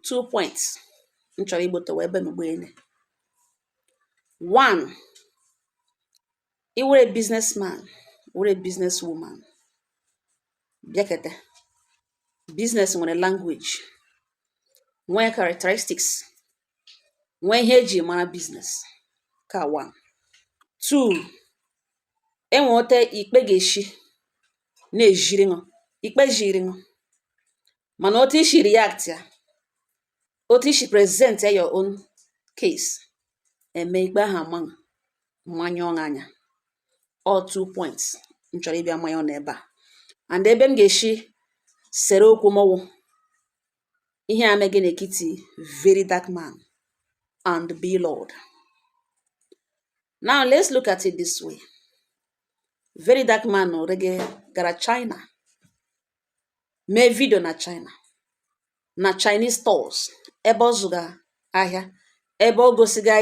Two points m chọrọ igbotowa ebe m ugboene. One, ị were businessman, were businesswoman, bịakete business nwere language, nwee characteristics, nwee ihe eji mara business ka. One, two, enwe ote ikpe ga-eshi na-ejiri ṅụ ikpe jiri ṅụ, mana otu isi react ya, otu isi present ya your own case, eme ikpe ahụ ama mmanyụọ anya. All two points m chọrọ ịbịa manya ọnụ ebe a, and ebe m ga-eshi sere okwu mọwụ ihe a mege n'etiti Very Dark Man and Blord. Now let's look at it this way. Very Dark Man rege gara China, mee video na China, na Chinese stores ebe ọ zụga ahịa, ebe ọ gosiga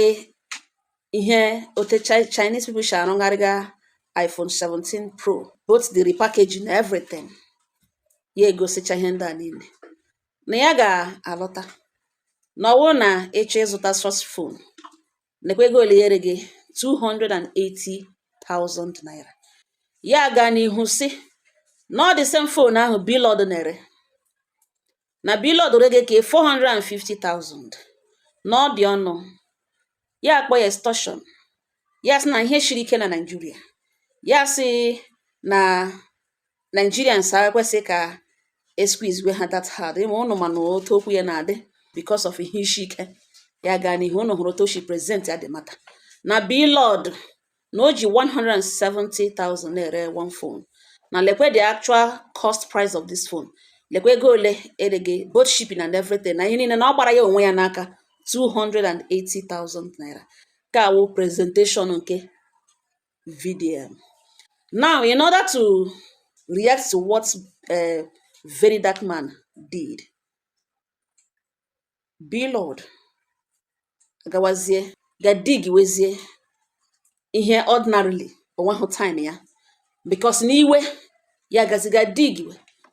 ihe ote Chinese people shi arụgharịga iPhone 17 Pro, both the repackaging, everything. Ya egosicha ihe ndị a niile na ya ga-alọta na ọ bụrụ na ịchọ ịzụta such phone, nekwa ego ole ya ere gị, 280,000 naira. Ya gaa n'ihu sị na ọ the same phone ahụ Blord na-ere, na Blord rege ka 450,000, na ọ dị ọnụ. Ya akpọ ya extortion. Ya sị na ihe shiri ike na Nigeria, ya sị na Nigerians ekwesị ka e squeeze we ha that hard. Ịma ụnụ, mana otu okwu ya na-adị because of ihe isi ike. Ya gaa n'ihu, ụnụ hụrụ otu o si present ya the matter, na Blord na o ji 170,000 na-ere one phone, na lekwe the actual cost price of this phone, lekwe ego ole erege, both shipping and everything na ihe niile, na ọ gbara ya onwe ya n'aka 280,000 naira. Nke a wụ presentation nke VDM. Now, in order to react to what Very Dark Man did, Blord gawazie ga dig wezie ihe. Ordinarily, onweghị time ya, because n'iwe ya gaziga dig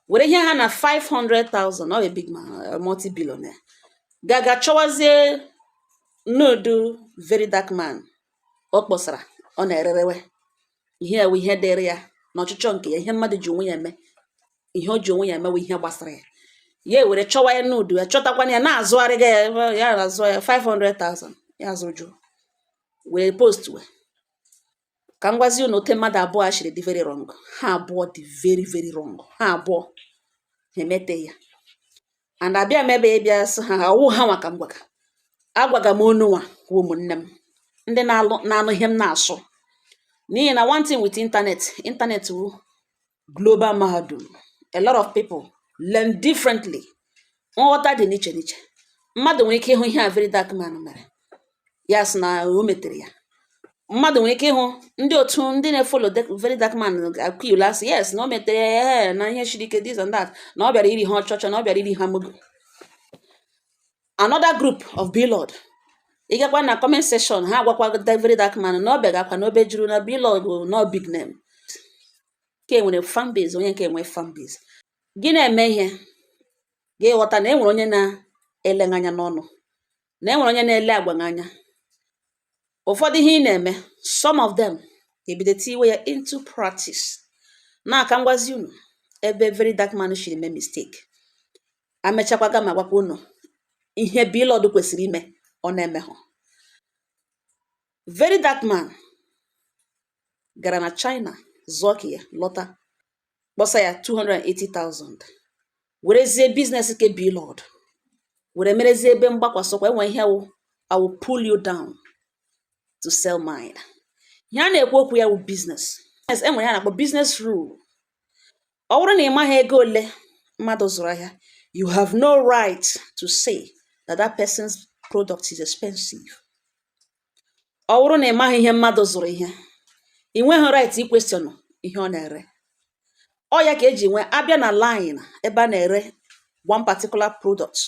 were ihe ha na 500,000. Ọ a big man, a multi-billionaire, gaga chọwazie nude Very Dark Man ọ kpọsara ọ na-ererewe ihe ewe ihe dịrị ya na ọchịchọ nke ya. Ihe mmadụ ji onwe ya eme, ihe o ji onwe ya emewe ihe gbasara ya. Ya ewere chọwa ya nude ya, chọtakwana ya, na-azụgharịga ya, ya na-azụ ya 500,000. Ya azụjụ wee post wee ka m gwazie unu ote mmadụ abụọ a shiri dị very wrong. Ha abụọ dị very very wrong. Ha abụọ ha emete ya, and abịa m ebe ịbịa sị ha ọwụ ha nwa ka m gwaga. Agwaga m onu nwa wụ ụmụnne m ndị na-alụ na-anụ ihe m na-asụ, n'ihi na one thing with internet, internet wụ global mahadum. A lot of people learn differently. Nghọta dị n'iche n'iche. Mmadụ nwere ike ịhụ ihe a Very Dark Man mere, ya sị na o metere ya. Mmadụ nwere ike ịhụ ndị otu ndị na-efollow Very Dark Man akwụla asị yes, na o metere ya, na ihe siri ike, this and that, na ọ bịara iri ha ọchọchọ, na ọ bịara iri ha mugu. Another group of Blord, ị gakwa na comment section ha, agwakwa Very Dark Man na ọ bịagakwa na obe juru na Blord no big name nke nwere fan base, onye nke nwe fan base. Gị na-eme ihe gị ghọta na e nwere onye na-ele anya n'ọnụ, na e nwere onye na-ele agwa anya. Ụfọdụ ihe ị na-eme, some of them ebido tiwe ya into practice. Na aka ngwazi unu ebe Very Dark Man shiri mee mistake, amechakwaga ma gwakwa unu ihe Blord kwesịrị ime ọ na-emehụ. Very Dark Man gara na China zụọ ka ya lọta, kpọsa ya 280,000, werezie business ke Blord were merezie ebe mgbakwasịkwa enwe ihe wụ "I will pull you down to sell mine." Ihe a na-ekwu okwu ya wụ business. Enwere ya na-akpọ business rule. Ọ bụrụ na ị maghị ego ole mmadụ zụrụ ahịa, you have no right to say that that person's product is expensive. Ọ bụrụ na ị maghị ihe mmadụ zụrụ ihe, ị nweghị right i question ihe ọ na-ere. Ọ ya ka eji nwee abịa na line ebe a na-ere one particular product,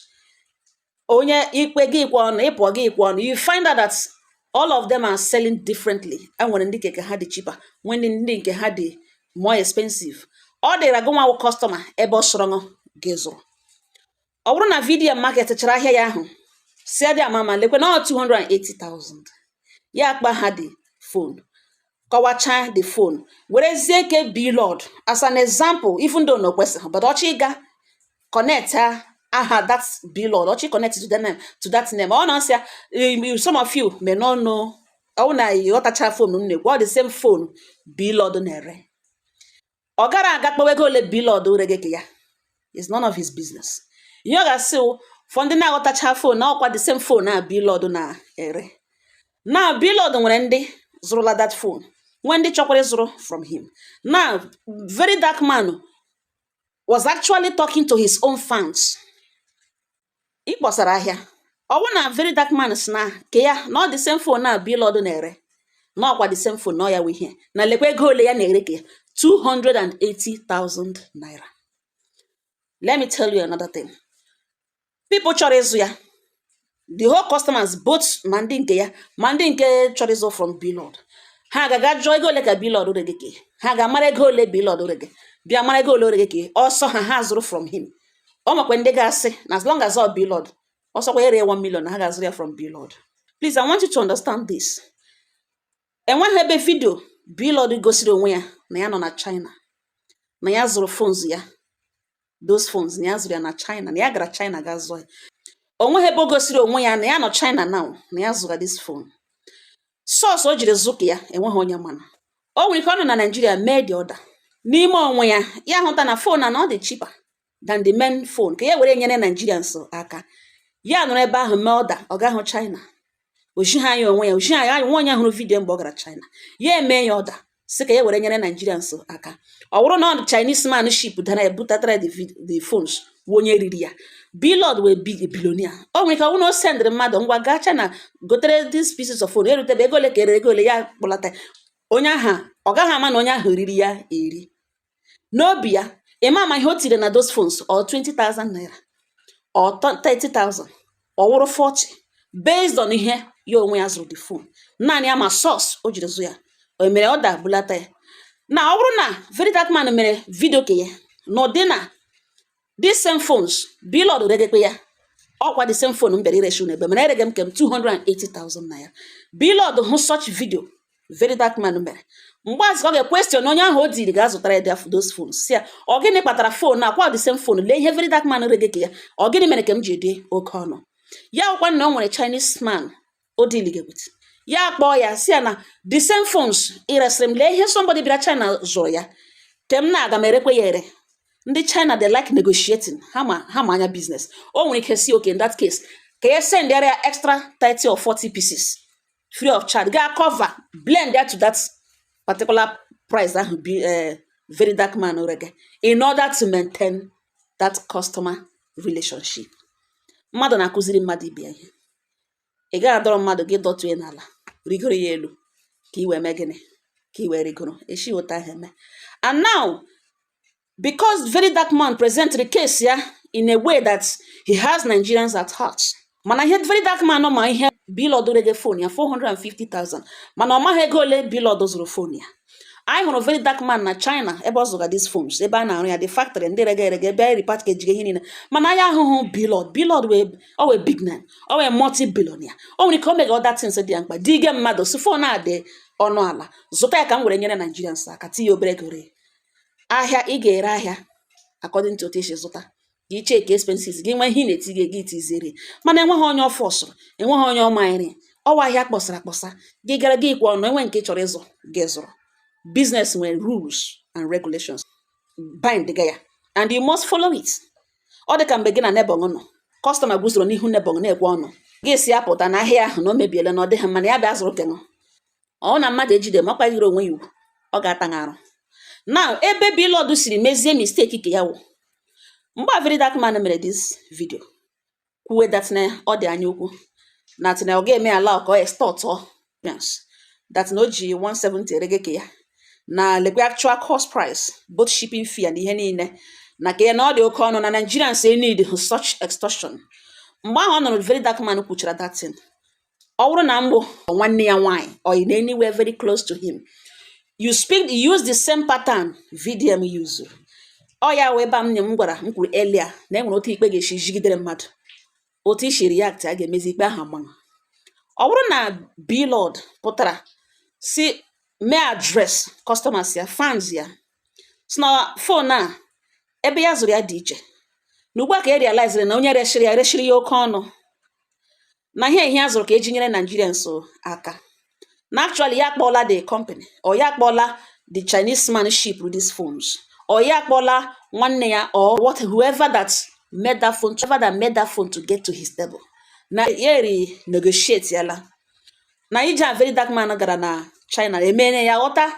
onye ikpe gị ikwe ọnụ, ịpụọ gị ikwe ọnụ, you find out that all of them are selling differently. E nwere ndị nke ha dị cheaper, nwee ndị nke ha dị more expensive. Ọ dịra gị nwa wụ customer ebe ọ sọrọ gị zụrụ. Ọ bụrụ na VDM market chara ahịa ya ahụ si adị ama ama, lekwe na ọ 280,000, ya akpa ha the phone, kọwachaa the phone, werezie ke Blord as an example, even though na o kwesịghị, but ọchọ ịga connect aha that Blord, ọchọ connect to that name, to that name. Ọ na-asị ya, some of you may not know, ọ bụ na ịghọtacha phone m na-ekwu, ọ the same phone Blord na-ere. Ọ gara aga kpawa ego ole Blord rege ke ya is none of his business. Ihe ọ ga-asị wụ, for ndị na-aghọtacha phone, na ọkwa the same phone a Blord na-ere na Blord nwere ndị zụrụla that phone, nwee ndị chọkwara ịzụrụ from him. Now, Very Dark Man was actually talking to his own fans. Ị kpọsara ahịa, ọ bụrụ na Very Dark Man si na ke ya na ọ the same phone na Blord na-ere, na ọkwa the same phone, na ọ ya wụ ihe, na lekwa ego ole ya na-ere ke ya, 280,000 naira. Let me tell you another thing. People chọrọ ịzụ ya, the whole customers, both ma ndị nke ya ma ndị nke chọrọ ịzụ from Blord, ha ga-aga jụọ ego ole ka Blord rege ke ha, ga-amara ego ole Blord rege, bịa mara ego ole o rege ke ọsọ ha, ha zụrụ from him. Ọ makwa ndị ga-asị na as long as ọ Blord, ọsọkwa ya ree 1 million, na ha ga-azụrụ ya from Blord. Please, I want you to understand this. Enweghị ebe video Blord gosiri onwe ya na ya nọ na China, na ya zụrụ phones ya, those phones, na ya zụrụ ya na China, na ya gara China ga zụọ ya. O nweghị ebe o gosiri onwe ya na ya nọ China now, na ya zụra this phone. Source o jiri zụ ka ya, enweghị onye mana o nwere ike ọ nọ na Nigeria mee the order. N'ime onwe ya, ya hụta na phone na ọ dị cheaper than the main phone, ka ya were nyere Nigerians aka. Ya nọrọ ebe ahụ mee order, ọ gahụ China, ojighị anya onwe ya, ojighị anya nwa onye hụrụ video mgbe ọ gara China. Ya eme ya order, sị ka ya were nyere Nigerians aka. Ọ bụrụ na ọ Chinese man ship dara ebutatara the phones wụ onye riri ya. Blord wee big billionaire. O nwere ike ọ bụrụ na o sendịrị mmadụ, ngwa, gaa China gotere these pieces of phone, erutebe ego ole ka ere, ego ole ya kpọlata onye ahụ, ọ gaghị ama na onye ahụ riri ya eri n'obi ya. Ịma ama ihe o tiri na those phones, or 20,000 naira or 30,000 ọ wụrụ 40, based on ihe ya onwe ya zụrụ the phone. Naanị ya ma source o jiri zụ ya. O mere order, bulata ya. Na ọ bụrụ na Very Dark Man mere video ke ya n'ụdị na these same phones Blord regekwe ya, ọkwa the same phone m bịara iresi unu ebe, mana erege m nke m 280,000 naira. Blord hụ such video Very Dark Man mere, mgbe azụ ọ ga-question onye ahụ o diri ga-azụtara ya those phones, si ya, ọ gịnị kpatara phone akwa the same phone, lee ihe Very Dark Man rege ka ya, ọ gịnị mere ka m ji dị oke ọnụ? Ya ọkwa na o nwere Chinese man o dealige with, ya kpọọ ya, si ya na the same phones iresịrị m, lee ihe somebody bịara China zụrụ ya, ke m na-aga m erekwe ya ere. Ndị China, they like negotiating. Ha ma anya business. O nwere ike si, okay, in that case, ka ya send ya extra 30 or 40 pieces free of charge, ga cover blend ya to that particular price ahụ bi Very Dark Man rege, in order to maintain that customer relationship. Mmadụ na-akụziri mmadụ ibe ya ihe. Ị gaghị adọrọ mmadụ gị dọtue n'ala, rigoro ya elu ka ị wee mee gịnị? Ka ị wee rigoro eshi ụta ahụ eme. And now, because Very Dark Man present the case ya in a way that he has Nigerians at heart, mana ihe Very Dark Man ma ihe Blord rege phone ya 450,000, mana ọ maghị ego ole Blord zụrụ phone ya. Anyị hụrụ Very Dark Man na China ebe ọ zụga these phones, ebe a na-arụ ya, the factory, ndị rege erege, ebe a repackage ihe niile, mana anyị ahụhụ Blord. Blord wee ọ wee big man, ọ wee multi billionaire. O nwere ike o mega other things dị ya mkpa dige mmadụ si phone a dị ọnụ ala, zụta ya ka m were nyere Nigerians aka, tinye obere ego ree ahịa. Ị ga-ere ahịa according to otu esi zụta, ka i check expenses gị, nwee ihe ị na-eti gị tiziere. Mana enweghị onye ọfọsụrụ, enweghị onye ọmanyere ọwa ahịa kpọsara akpọsa gị gara gị kwa ọnụ enwe nke ị chọrọ ịzụ gị zụrụ. Business nwere rules and regulations bind ga ya, and you must follow it. Ọ dị ka mgbe gị na neighbor nọ, customer guzoro n'ihu neighbor na-ekwe ọnụ, gị si apụta na ahịa ahụ na o mebiela, na ọ dịghị mma, na ya bịa zụrụ kenụ. Ọ na mmadụ ejide ma ọ kpaghịrị onwe ya ugwu, ọ ga-ata arụ. Now, ebe Blord siri mezie mistake ke ya wụ mgbe a Very Dark Man mere this video, kwuwe that na ọ dị anya ukwu, na na ọ ga-eme ala ka ọ extort that na o ji 170 erege ke ya, na lekwe actual cost price, both shipping fee and ihe niile, na ka ya na ọ dị oke ọnụ, na Nigerians need such extortion. Mgbe ahụ ọ nụrụ Very Dark Man kwuchara that thing, ọ bụrụ na mgbụ nwanne ya nwaanyị or in anywhere very close to him, you speak, you use the same pattern VDM use. Ọ ya wụ ebe a m nye m gwara m kwuru earlier na e nwere otu ikpe ga-esi jigidere mmadụ, otu isi react a ga-emezi ikpe ahụ amanụ. Ọ bụrụ na Blord pụtara si mee address customers ya, fans ya, si na phone a ebe ya zụrụ ya dị iche, na ugbu a ka e realizere na onye reshiri ya reshiri ya oke ọnụ, na ihe ihe a zụrụ ka eji nyere Nigerians aka, na actually ya akpọọla the company or ya akpọọla the Chinese man ship these phones or ya akpọọla nwanne ya or what, whoever that made that phone, whoever that made that phone to get to his table, na ya eri negotiate yala na ije a. Very Dark Man gara na China emere ya ghọta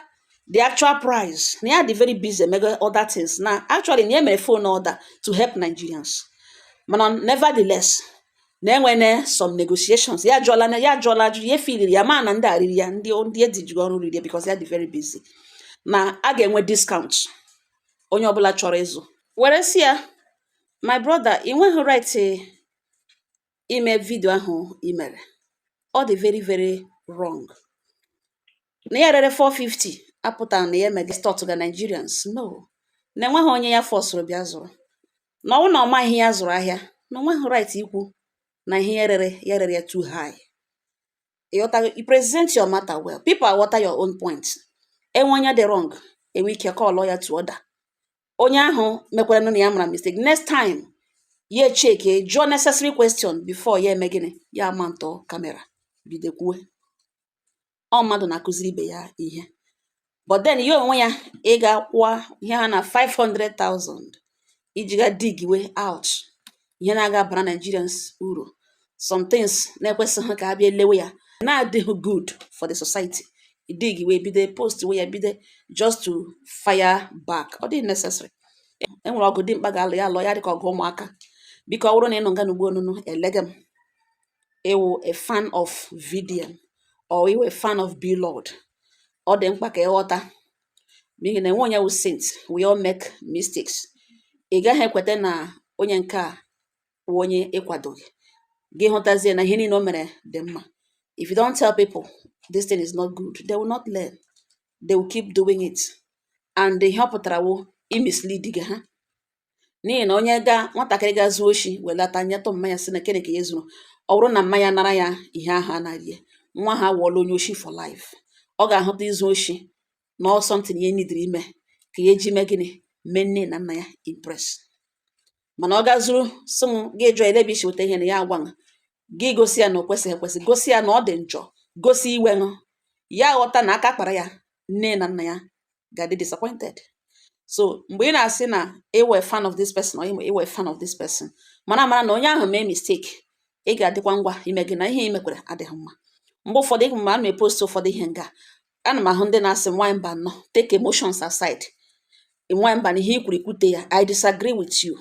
the actual price, na ya dị very busy emego other things, na actually na ya mere phone order to help Nigerians, mana nevertheless na enwene some negotiations. Ya jụọla ajụjụ, ya filiri ya ma na ndị a riri ya, ndị ejiji ọrụ riri ya, because ya dị very busy, na a ga-enwe discount onye ọbụla chọrọ ịzụ were sị ya. My brother, ị nweghị right ime video ahụ ị mere. Ọ dị very very wrong. Na ya rere 450 apụta na ya emega start ga Nigerians, no, na enweghị onye ya fọsụrụ bịa zụrụ, na ọ bụrụ na ọ maghị ihe ya zụrụ ahịa, na o nweghị right ikwu na ihe ya rere, ya rere ya too high. Ịghọtago? You present your matter well, people aghọta your own point. Enwe onye dị wrong, enwe ike call ya to order. Onye ahụ mekwara na ya mara mistake, next time ya echeke jụọ necessary question before ya eme gịnị, ya ama ntọ camera bido kwuwe. Ọ mmadụ na-akụziri ibe ya ihe, but then ya onwe ya, ị ga-akwụwa ihe ha na 500,000 iji ga dig way out ihe na-aga abara Nigerians uru, some things na-ekwesịghị ka a bịa elewe ya, na-adịghị good for the society, dig wee bido post wee ya bido just to fire back, ọ dịghị necessary. E nwere ọgụ dimkpa ga-alụ, ya alụ ya dịka ọgụ ụmụaka. Biko, ọ bụrụ na ị nọ nga n'ugbo onunu elega m, ịwụ a fan of VDM or ịwụ a fan of Blord, ọ dị mkpa ka ịghọta, n'ihi na enwe onye wụ saint. We all make mistakes. Ị gaghị ekweta na onye nke a wụ onye ịkwadoghị gị hụtazie na ihe niile o mere dị mma. If you don't tell people this thing is not good, they will not learn. They will keep doing it, and ihe ọ pụtara wụ imislead gị ha, n'ihi na onye ga nwatakịrị ga zuo oshi welata nyetụ mmanya, sị na kene ka ya zuru, ọ bụrụ na mmanya nara ya ihe ahụ a na-rie, nwa ha awụọla onye oshi for life. Ọ ga-ahụta izu oshi na ọ something ya nidiri ime ka ya eji mee gịnị, mee nne na nna ya impress. Mana ọ ga zuru sị m gị jụọ ele ebe isi weta ihe na ya agwa gị, gosi ya na o kwesịghị ekwesị, gosi ya na ọ dị njọ, gosi iwe ṅụ ya ghọta na aka kpara ya, nne na nna ya ga-adị disappointed. So mgbe ị na-asị na ịwụ fan of this person or ịwụ fan of this person, mara amara na onye ahụ mee mistake, ị ga-adịkwa ngwa ime gị na ihe ị mekwara adịghị mma. Mgbe ụfọdụ ma a na-epost ụfọdụ ihe nga, ana m ahụ ndị na-asị nwanyị mba nnọọ, take emotions aside, nwanyị mba na ihe i kwuru ikwute ya, I disagree with you.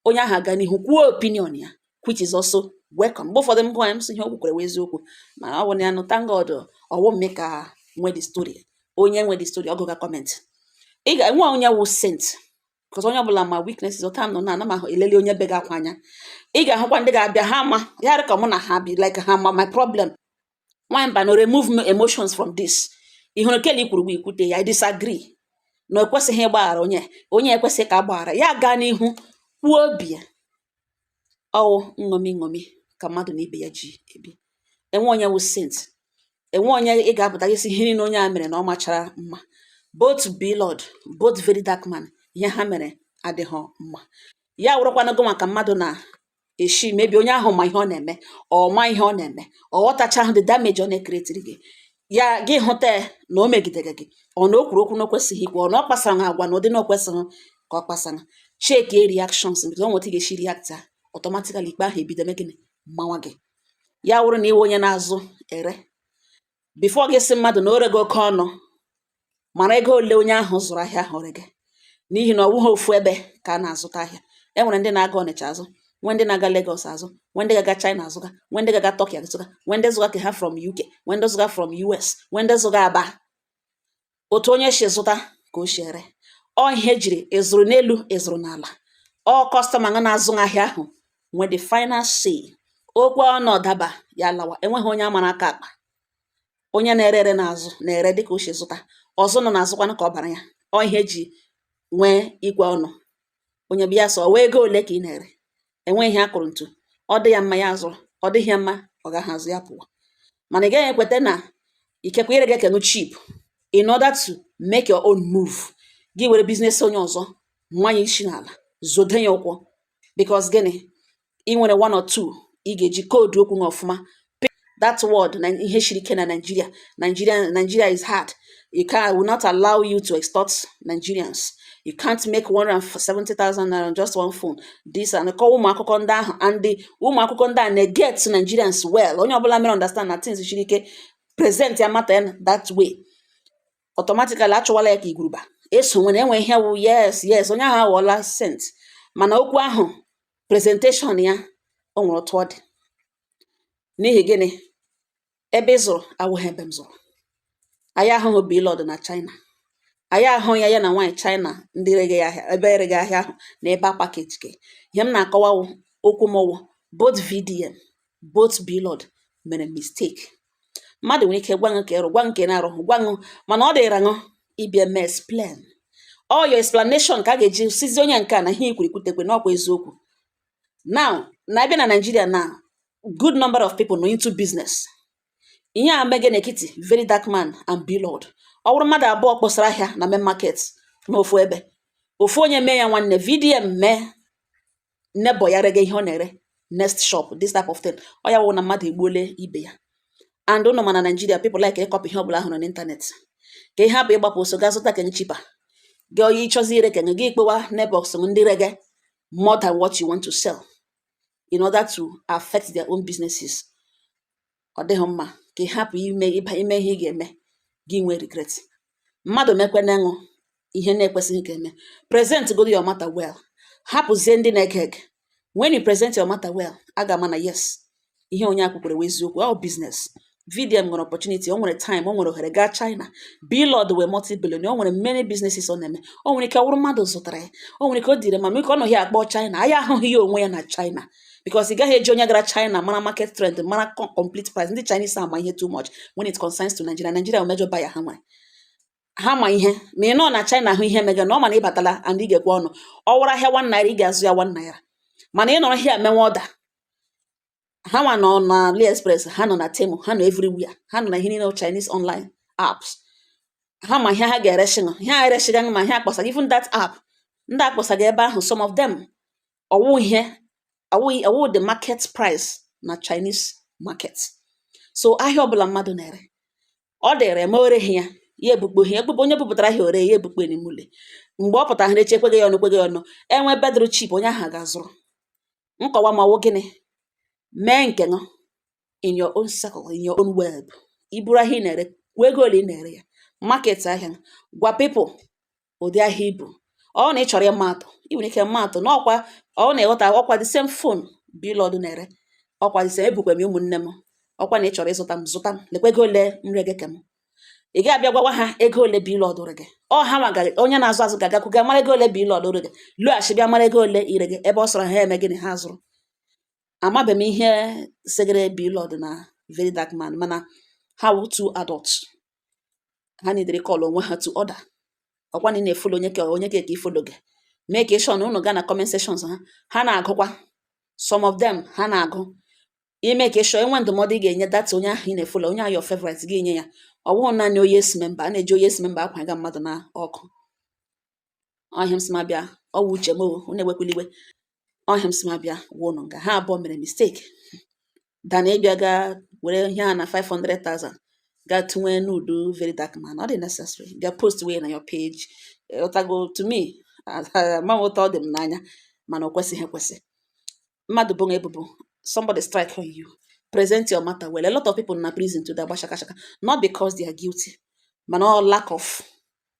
Onye ahụ aga n'ihu kwuo opinion ya, which is also welcome. Mgbe ụfọdụ m gụọ ya, m sị ihe o kwukwere wụ eziokwu, mana ọ bụ na ya nụ, thank God, ọwụ mme ka nwe the story, onye nwe the story ọgụga comment. Ị ga-enwe onye wụ saint, because onye ọbụla ma weaknesses. Ụta m nọ na ana m ahụ elele onye be gị akwa anya, ị ga-ahụkwa ndị ga-abịa ha ma ya dị ka mụ na ha bi like ha ma my problem. Nwanyị mba no, remove me emotions from this. Ị hụrụ kele ikwuru gị ikwute ya, I disagree, na o kwesịghị ịgbaghara onye, onye ekwesịghị ka a gbaghara ya, gaa n'ihu kwuo obi ya. Ọwụ nṅomi nṅomi ka mmadụ na ibe ya ji ebi. Enwe onye wụ saint, enwe onye ị ga-apụta gị sị ihe niile onye a mere na ọ machara mma. Both Blord, both Very Dark Man, ihe ha mere adịghị mma. Ya wụrụkwanụ gị maka mmadụ na-eshi mebi onye ahụ ma ihe ọ na-eme, ọ ma ihe ọ na-eme, ọ ghọtachahụ the damage ọ na-ecreateri gị, ya gị hụta ya na o megidere gị, ọ na o kwuru okwu na o kwesịghị ikwu, ọ na ọ kpasara ha agwa na ụdị na o kwesịghị ka ọ kpasara. Check reactions, because o nweta ị ga-esi react a, automatically ikpe ahụ ebido mee gịnị, mmanwa gị. Ya wụrụ na iwe onye na-azụ ere, before gị sị mmadụ na o rego oke ọnụ, mara ego ole onye ahụ zụrụ ahịa ahụ rege, n'ihi na ọ wụghị ofu ebe ka a na-azụta ahịa. E nwere ndị na-aga Ọnịcha azụ, nwee ndị na-aga Lagos azụ, nwee ndị ga-aga China azụga, nwee ndị ga-aga Turkey azụga, nwee ndị zụga ke ha from UK, nwee ndị zụga from US, nwee ndị zụga Aba. Otu onye si zụta ka o si ere. Ọ ihe ejiri ịzụrụ n'elu, ịzụrụ n'ala, ọ customer na-azụ ahịa ahụ nwee the final say. Okwu ọnụ ọdaba ya lawa, enweghị onye amara aka akpa. Onye na-ere ere na-azụ na-ere dịka o si zụta, ọzọ nọ na-azụkwanụ ka ọ bara ya. Ọ ihe eji nwee ikwe ọnụ. Onye bịa sọ wee ego ole ka ị na-ere, enweghị ihe akụrụ ntu. Ọ dị ya mma, ya azụrụ. Ọ dịghị ya mma, ọ gaghị azụ, ya pụọ. Mana ị gaghị ekweta na ikekwe ire gị ekenu cheap in order to make your own move. Gị were business onye ọzọ nwanye isi n'ala, zode ya ụkwụ, because gịnị? Ị nwere one or two ị ga-eji koodu okwu gị ọfụma. That word na ihe siri ike na Nigeria. Nigeria, Nigeria is hard. You can will not allow you to extort Nigerians. You can't make 170,000 naira on just one phone. This and kọwa ụmụ akụkọ ndị ahụ, and the ụmụ akụkọ ndị a na-get Nigerians well. Onye ọbụla mere understand na things siri ike, present ya matter ya that way, automatically achụwala ya ka igwuruba eso nwere enwe ihe wụ. Yes, onye ahụ aghọọla saint. Mana okwu ahụ, presentation ya, o nwere otu ọ dị. N'ihi gịnị? Ebe ị zụrụ awụghị ebe m zụrụ. Anyị ahụghị Blord na China. Anyị ahụ ya, ya na nwaanyị China ndị rege ya ahịa, ebe erege ahịa ahụ na ebe a package ke. Ihe m na-akọwa wụ okwu m wụ both VDM, both Blord mere mistake. Mmadụ nwere ike gwa ṅụ ka ịrụ, gwa ṅụ ka ị na-arụ, gwa ṅụ, mana ọ dịra ṅụ ịbịa mee explain. All your explanation ka a ga-eji sizi onye nke a na ihe ikwuru ikwutekwe n'ọkwa eziokwu. Now na abịa na Nigeria na good number of people nọ into business. Ihe a mege n'etiti Very Dark Man and Blord, ọ bụrụ mmadụ abụọ kpọsara ahịa na main market n'ofu ebe, ofu onye mee ya nwanne VDM, mee neighbor ya rege ihe ọ na-ere next shop, this type of thing, ọ ya wụ na mmadụ egbuole ibe ya. And ụnụ ma na Nigeria people like ịcopy ihe ọbụla hụrụ n'internet, ka ihe hapụ ịgbapụ ọsọ gaa zụta kenye cheaper. Gị onye ịchọzi ire kenye gị, kpewa neighbors ndị rege more than what you want to sell in order to affect their own businesses. Ọ dịghị mma ka ị hapụ ime ịba ime ihe ị ga-eme gị nwee regret. Mmadụ mekwana ṅụ ihe na-ekwesịghị ka eme, present go your matter well, hapụzie ndị na-ege ege. When you present your matter well, a ga-ama na yes, ihe onye akwukwere wụ eziokwu. All business, VDM nwere opportunity, o nwere time, o nwere ohere gaa China. Blord wee multi-billionaire, o nwere many businesses ọ na-eme. O nwere ike ọ bụrụ mmadụ zụtara ya, o nwere ike o dịrị ma ike ọ nọghị akpọ China. Anyị ahụghị ya onwe ya na China, because ị gaghị eji onye gara China mara market trend, mara complete price. Ndị Chinese ama ihe too much when it concerns to Nigeria. Nigeria major buyer ha nwere. Ha ma ihe ma ị nọ na China hụ ihe mega na ọ ma na ịbatala and ị ga-ekwe ọnụ. Ọ wara ahịa 1 naira, ị ga-azụ ya 1 naira. Mana ị nọrọ here menwe ọda, ha nwa nọ na AliExpress, ha nọ na Temu, ha nọ everywhere, ha nọ na ihe niile Chinese online apps. Ha ma ihe ha ga-eresi ṅụ, ihe ha eresiga ma ihe akpọsaga. Even that app ndị akpọsaga ebe ahụ, some of them ọwụ ihe ọwụ the market price na Chinese market. So ahịa ọbụla mmadụ na-ere, ọ dịrị ma o reghị ya, ya ebukpo ihe egbukpo. Onye bupụtara ahịa ore ya ebukpo n'ime ụlọ. Mgbe ọ pụtara, ha na-eche ekweghị ya ọnụ, ekweghị ya ọnụ, enwe bedrụ cheap, onye ahụ ga-azụrụ. Nkọwa ma ọwụ gịnị? Mee nke ṅụ in your own circle, in your own web. Iburu ahịa ị na-ere, kwuo ego ole ị na-ere ya, market ahịa, gwa people ụdị ahịa ibu. Ọ na ị chọrọ ịma atụ, ị nwere ike mma atụ n'ọkwa. Ọ na-ịghọta ọkwa the same phone Blord na-ere, ọkwa the same ebukwa m ụmụnne m. Ọkwa na ị chọrọ ịzụta m, zụta m, lekwa ego ole m rege ke m. Ị ga-abịa gwawa ha ego ole Blord rege. Ọ ha nwa onye na-azụ azụ ga-agakwu ga mara ego ole Blord rege, lụghachi bịa mara ego ole irege ebe ọ sọrọ ha eme gịnị ha zụrụ. Amabeghị m ihe segere Blord na Very Dark Man, mana ha wụ two adults. Ha nidere call onwe ha to order. Ọkwa na ị na-efollow onye ka onye ka ifollow gị, mee ka ịshọ na unu gaa na comment sections ha, ha na-agụkwa. Some of them ha na-agụ ime ka ịshọ enwe ndụmọdụ ị ga-enye data onye ahụ ị na-efollow, onye ahụ your favorite gị nye ya. Ọ bụghị naanị onye esi member a na-eji onye esi member akwaga mmadụ na ọkụ ọhịa. M sị m abịa, ọ wụ uche m o, unu ewekwala iwe. Ọhịa m sị m abịa gwa unu nga ha abụọ mere mistake than ịbịa ga were ihe a na 500,000 ga tụnwe n'udu Very Dark Man. Ọ dị necessary ga post wee na your page? Ọtago to me, ama m ụtọ ọ dị m n'anya, mana o kwesịghị ekwesị. Mmadụ bụ ebubo, somebody strike on you, present your matter well. A lot of people na prison today agba shaka shaka, not because they are guilty, mana all lack of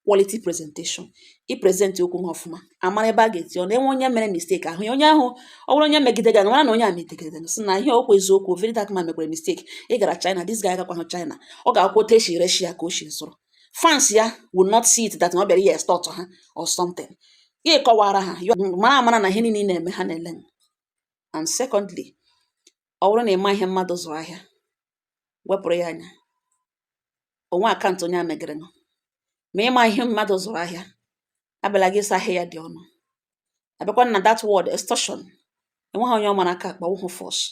quality presentation. I present okwu ha ọfụma, amara ebe a ga-eti ọnụ. Enwe onye mere mistake ahụ ya, onye ahụ ọ bụrụ onye megide gị, mara na onye a megidere gị, sị na ihe okwu eziokwu. Very Dark Man mekwere mistake. Ị gara China, this guy agakwa hụ China. Ọ ga-akwụ otu esi reshi ya ka o si zụrụ. Fans ya will not see it that na ọ bịara ihe extort ha or something. Gị kọwara ha mara amara na ihe niile ị na-eme ha na-ele. And secondly, ọ bụrụ na ị ma ihe mmadụ zụrụ ahịa, wepụrụ ya anya onwe account onye a megere nụ. Ma ịma ihe mmadụ zụrụ ahịa, abịala gị sị ahịa ya dị ọnụ. Abịakwa na that word extortion, enweghị onye ọ mara aka akpa wụhụ force.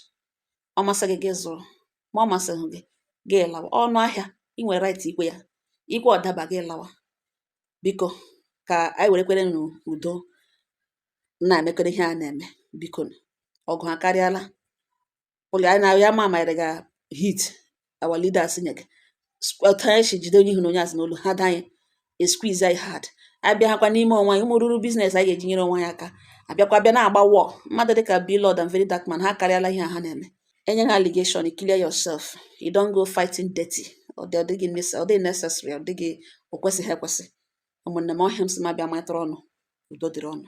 Ọ masị gị, gị zụrụ, ma ọ masịghị gị, gị lawa. Ọnụ ahịa ị nwere right ikwe ya ikwe, ọdaba gị lawa. Biko, ka anyị were kwere n'udo na-emekọrọ ihe a na-eme. Biko, ọgụ akarịala ụlọ anyị na ya ma manyere ga hit our leaders nye gị otu anyị si jide onye ihu na onye azụ n'olu ha da anyị squeeze anyị hard. Abịa hakwa n'ime onwe anyị, ụmụ ruru business anyị ga-eji nyere onwe anyị aka, abịakwa bịa na-agba war. Mmadụ dịka Blord and Very Dark Man, ha karịala ihe a ha na-eme. Enye ha allegation, you clear yourself. You don't go fighting dirty. Ọ dịghị necessary, ọ dịghị, o kwesịghị ekwesị. Ụmụnne m, ọhịa m si m abịa matụrụ ọnụ. Udo dịrị ọnụ.